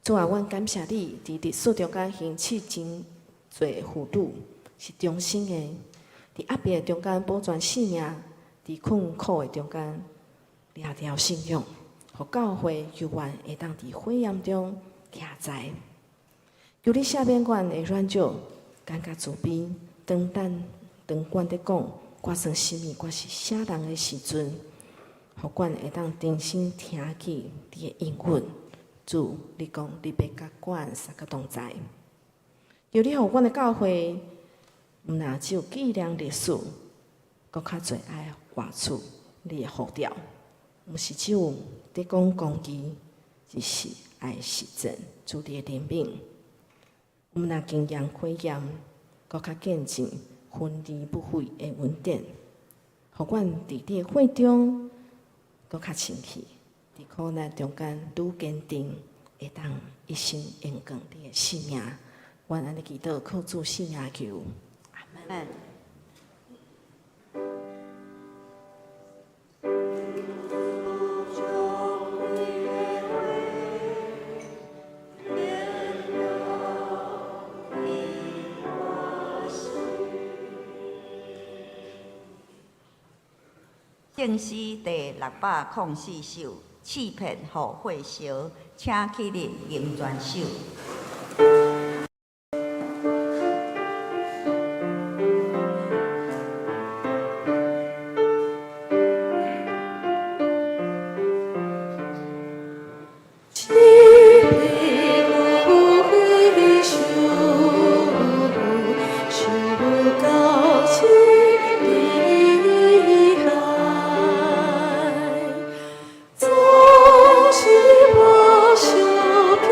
主啊，阮感謝你，佇歷史中間興起真濟婦女是忠心的，佇壓迫的中間保全性命，佇困苦的中間掠牢信仰，予教會猶原會當佇火焰中徛在。求你赦免阮的軟弱，感覺自卑。當咱當阮佇講我算啥物，我是啥人的時陣，予阮會當重新聽見你的應允。主，你講你欲佮阮三個同在。求你予阮的教會，毋若只有紀念歷史，閣較濟愛活出你的呼召。毋是只有佇講公義，只是愛實踐主你的憐憫。毋若經驗火焰，閣較見證分離不悔的恩典，予阮佇你的火中閣較清氣，佇苦難中間愈堅定，會當一生榮光你的聖名。阮按呢祈禱，靠主聖名求，阿門。聖詩第604首，刺片予火燒，請起立吟全首。總是無相見。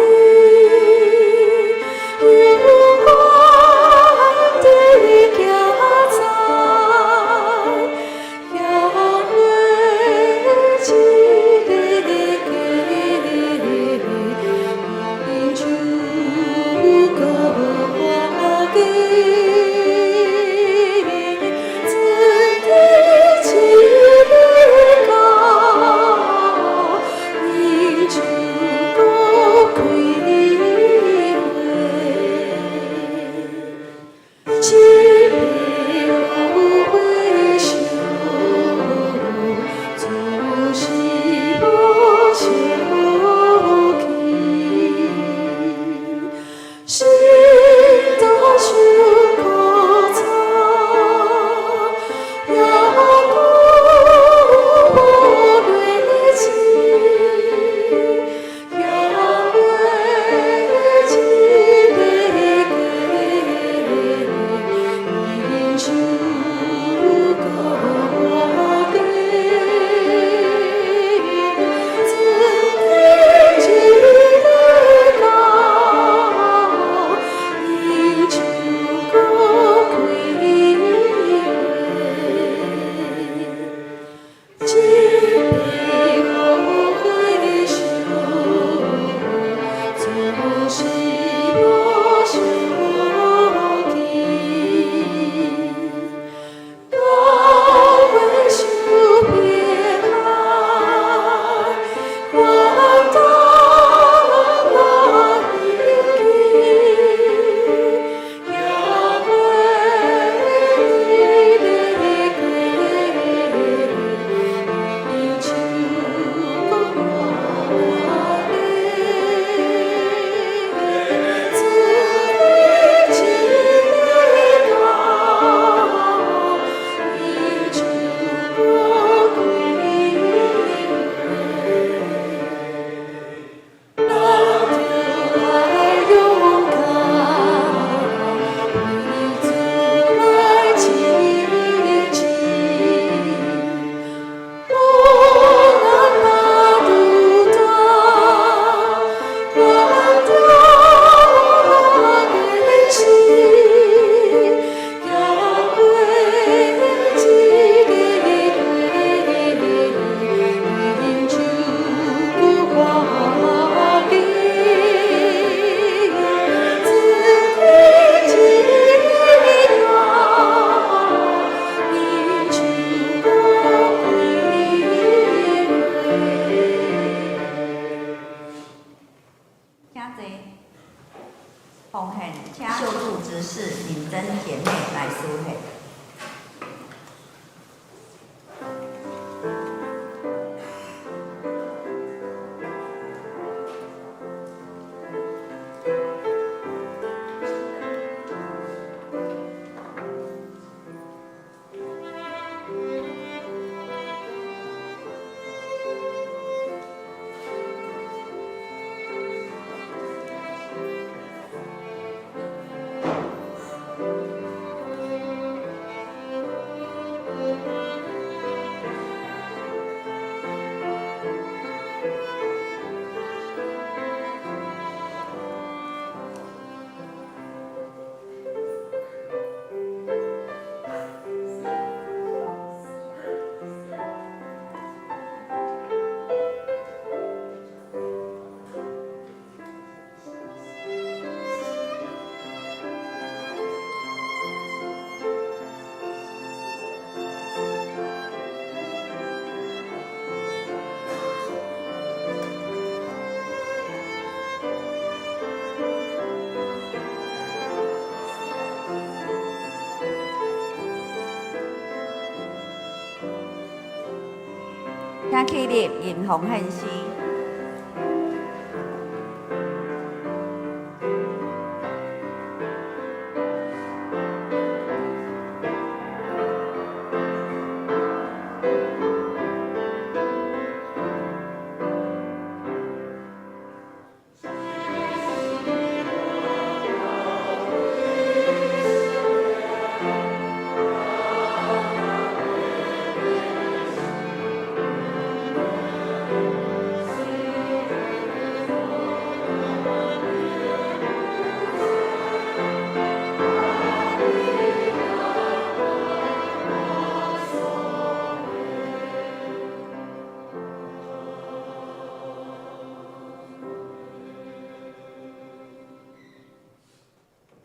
珍姐妹來司獻。請起立，吟奉獻詩。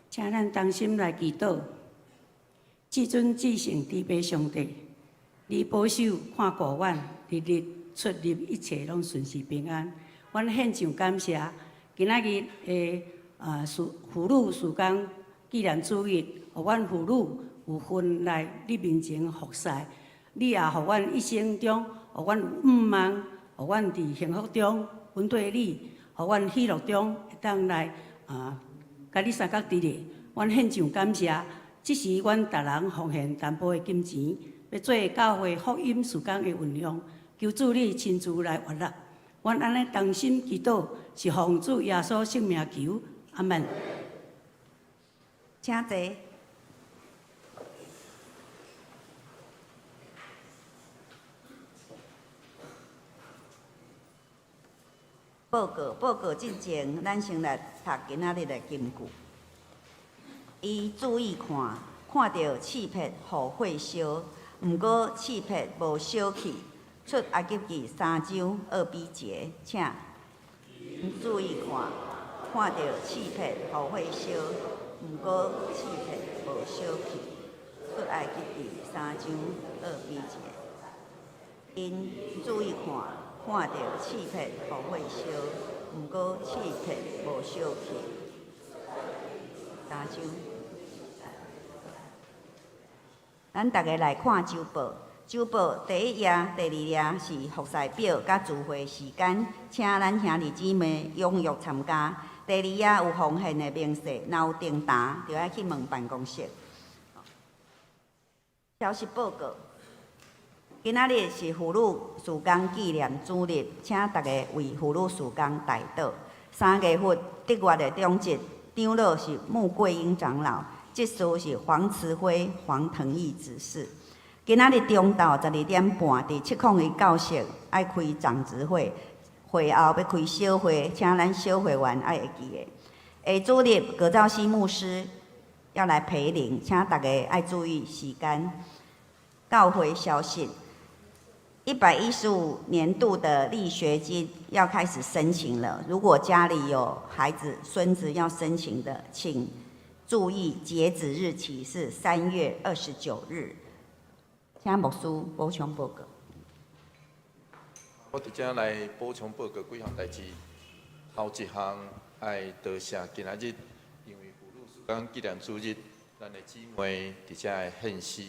請咱同心來祈禱，至尊至聖慈悲上帝，你保守看顧阮，日日出入一切攏順遂平安。阮獻上感謝，今仔日的婦女事工紀念主日，予阮婦女有份來你面前服侍。你也予阮一生中，予阮有向望，予阮佇幸福中跟綴你，予阮喜樂中會當來佮你相佮佇咧。阮獻上感謝，這時阮逐人奉獻淡薄的金錢，欲做教會福音事工的運用，求主你親自來悅納。阮按呢同心祈禱，是奉主耶穌聖名求，阿門。請坐。報告，報告進前，咱先來讀今仔日的金句。伊注意看，看著刺柏予火燒，毋過刺柏無燒去。出埃及記三章二比節，請注意看，看著刺柏予火燒，毋過刺柏無燒去。出埃及記三章二比節，𪜶注意看，看著刺柏予火燒，毋過刺柏無燒去。三章，咱逐家來看週報。週報第一頁、第二頁是服侍表佮聚會時間，請咱兄弟姊妹踴躍參加。第二頁有奉獻的明細，若有訂單，就愛去問辦公室。消息報告：今仔日是婦女事工紀念主日，請大家為婦女事工代禱。三月份德月的長執長老是穆桂英長老，執事是黃慈輝、黃騰義執事。今仔日中晝12點半，佇701教室愛開長執會，會後欲開小會，請咱小會員愛會記的。下主日葛兆熙牧師要來培靈，請大家愛注意時間。教會消息：115年度的勵學金要開始申請了。如果家裡有孩子、孫子要申請的，請注意截止日期是3月29日。請牧師補充報告。我佇遮來補充報告幾項代誌。頭一項愛多謝今仔日，因為婦女事工紀念主日，咱的姊妹佇遮的獻詩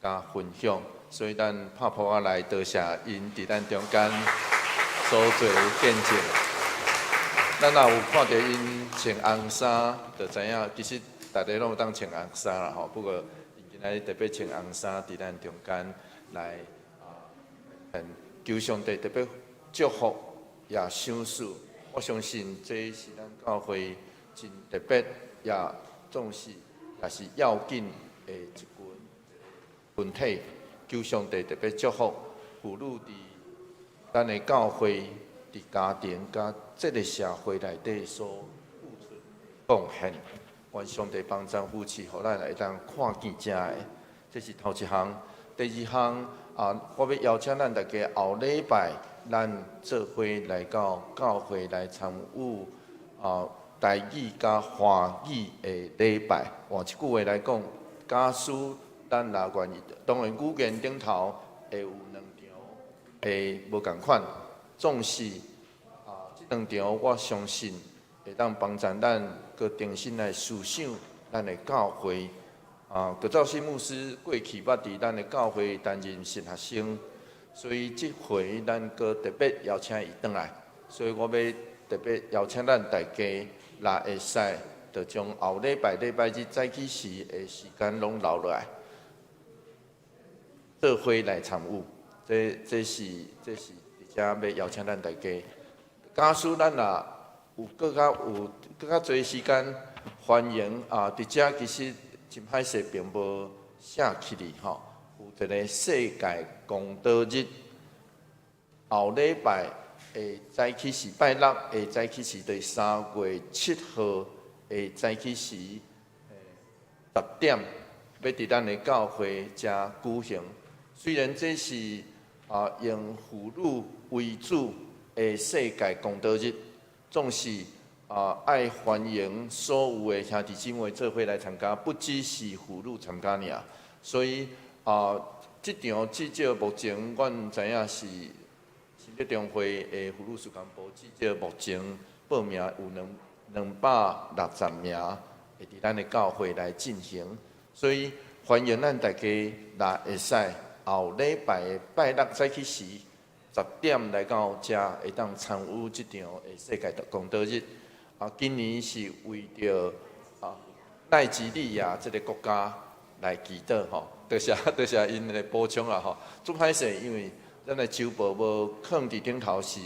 佮分享，所以咱拍噗仔來多謝𪜶佇咱中間所做的見證。咱若有看著𪜶穿紅衫，就知影其實逐个攏有當穿紅衫啦吼。不過𪜶今仔日特別穿紅衫佇咱中間來啊，求上帝特別祝福也賞賜。我相信這是咱教會真特別也重視，也是要緊的一群群體。求上帝特別祝福婦女佇咱的教會、佇家庭佮這个社會內底所付出貢獻。願上帝幫贊扶持，予咱會當看見遮个。這是頭一項。第二項啊，我欲邀請咱大家後禮拜，咱做伙來到教會來參與啊台語佮華語的禮拜。換一句話來講，假使咱若願意，當然語言頂頭會有兩場會無仝款，總是啊，這兩場我相信會當幫助咱閣重新來思想咱的教會。啊，葛兆信牧師過去捌佇咱的教會擔任神學生，所以這回咱閣特別邀請伊轉來，所以我欲特別邀請咱大家，若會使，就將後禮拜禮拜日早起時的時間攏留落來，做伙來參與。這是佇遮欲邀請咱大家。假使咱若有閣較有閣較濟時間，歡迎啊！佇遮其實真歹勢，並無寫起來吼。有一个世界公禱日，後禮拜的早起時拜六的早起時，佇3月7號的早起時10點，欲佇咱的教會遮舉行。雖然這是啊用婦女為主的世界公禱日，總是啊愛歡迎所有的兄弟姊妹做伙來參加，不只是婦女參加爾。所以啊，這場至少目前阮知影是信德中會的婦女事工部，至少目前報名有260名會佇咱的教會來進行，所以歡迎咱大家若會使後禮拜的拜六早起時10點來到遮，會當參與這場的世界公禱日。啊，今年是為著啊奈及利亞這个國家來祈禱吼，多謝多謝𪜶的補充啊吼。足歹勢，因為咱的週報無囥佇頂頭是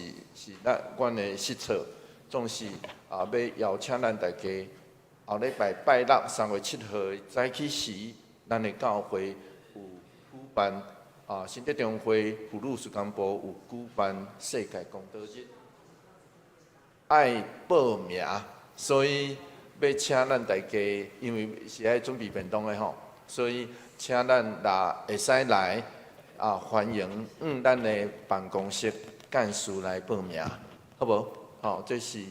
咱阮的失策，總是啊欲邀請咱大家後禮拜拜六3月7號早起時，咱的教會有舉辦啊信德中會婦女事工部有舉辦世界公禱日。愛報名，所以欲請咱大家，因為是愛準備便當的吼，所以請咱若會使來啊，歡迎向咱的辦公室幹事來報名，好無？吼，這是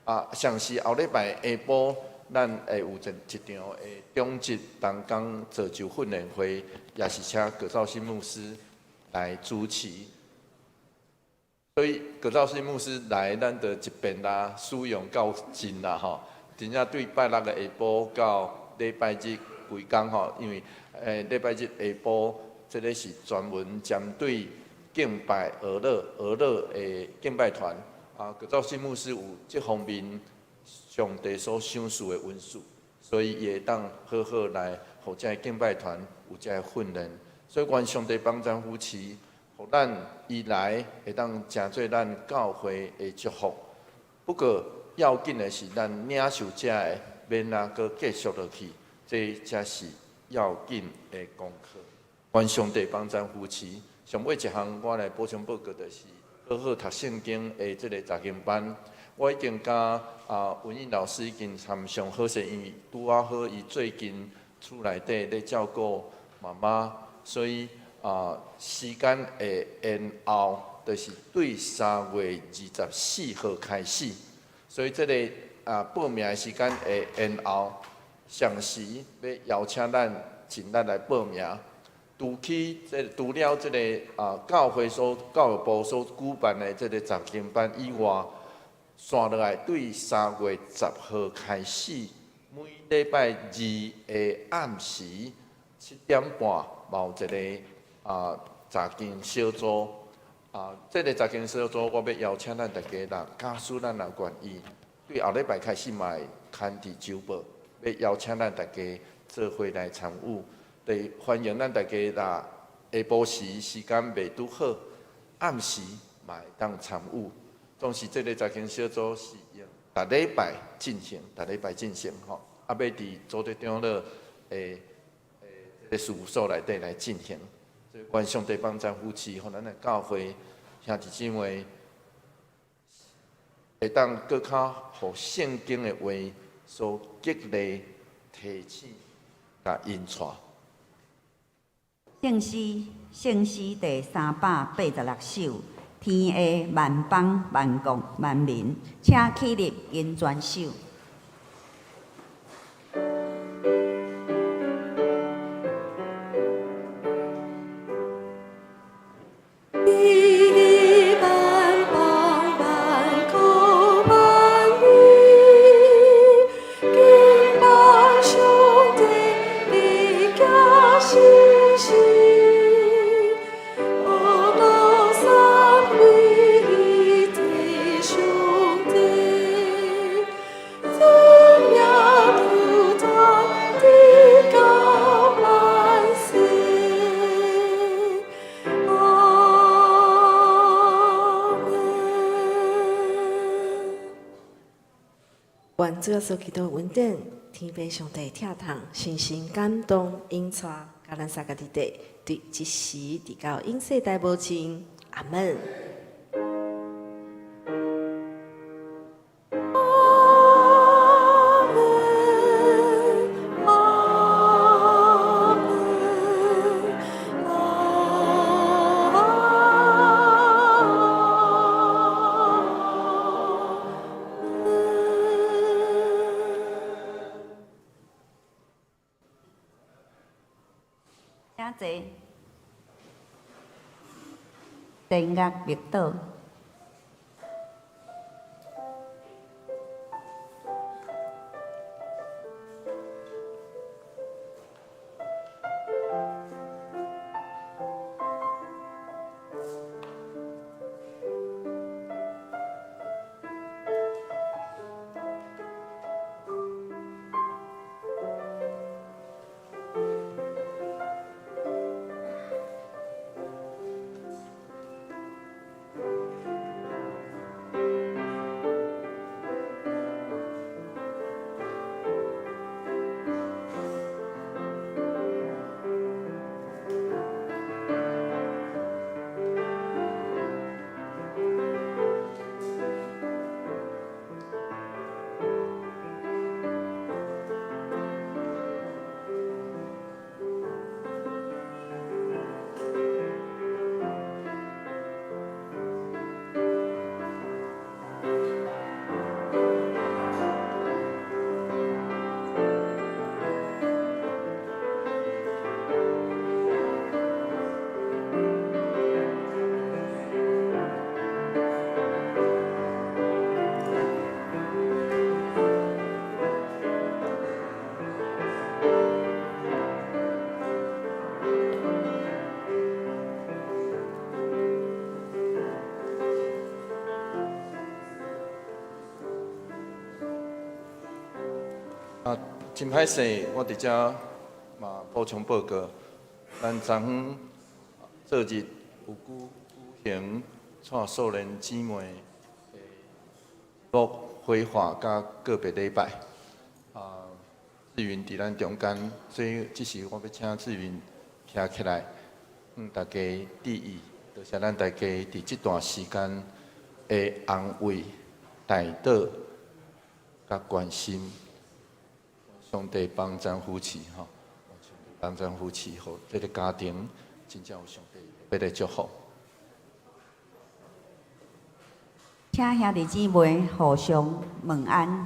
啊，上是後禮拜下晡，咱會有一場的長執同工造就訓練會，也是請葛兆新牧師來主持。所以葛兆新牧師來，咱就一遍啦，使用夠盡啦吼。真正對拜六的下晡到禮拜日規工吼，因為禮拜日下晡，這个是專門針對敬拜俄勒俄勒的敬拜團啊。葛兆新牧師有這方面上帝所賞賜的恩賜，所以伊會當好好來予這个敬拜團有這个訓練。所以願上帝幫贊扶持，予咱伊來會當成做咱教會的祝福。不過要緊的是，咱領受這个，免啊閣繼續落去，這才是要緊的功課。願上帝幫贊扶持。上尾一項，我來補充報告，就是好好讀聖經的這个查經班。我已經佮啊文英老師已經參詳好勢，因為拄仔好伊最近厝內底咧照顧媽媽，所以啊時間會延後，就是對3月24號開始。所以這个啊報名的時間會延後，上時欲邀請咱盡力來報名。除了這个啊教會所教育部所舉辦的這个查經班以外，紲落來對3月10號開始，每禮拜二的暗時7點半，嘛有一个查經小組。這个查經小組，我欲邀請咱大家，若假使咱若願意，對後禮拜開始嘛會牽佇周報，欲邀請咱大家做伙來參與。對，歡迎咱大家若下晡時時間袂拄好，暗時嘛會當參與。總是這个查經小組是用逐禮拜進行，逐禮拜進行吼，欲佇祖德長老的這个事務所內底來進行。所以願上帝幫贊扶持，予咱的教會兄弟姊妹會當閣較予聖經的話所激勵、提醒、佮引帶。聖詩，聖詩第386首，天下萬邦萬國萬民，請起立緊全首。萬邦萬國萬民，敬拜上帝，伊行神蹟，阿羅三位一體上帝，尊名不斷直到萬世。阿們。願主耶穌基督恩典，天父上帝疼痛，深深感動，引帶，佮咱三个弟弟，對這時直到永世代無盡。阿門。阿門，阿門，阿門。請坐。殿樂默禱。真歹勢，我佇遮嘛補充報告，咱昨昏做日有舉行帶少年姊妹的節目繪畫佮告別禮拜。志雲佇咱中間，所以這時我欲請志雲徛起來，向大家致意，多謝咱大家佇這段時間的安慰、代禱佮關心。上帝幫贊扶持吼，幫贊扶持，予這个家庭真正有上帝特別的祝福。請兄弟姊妹互相問安。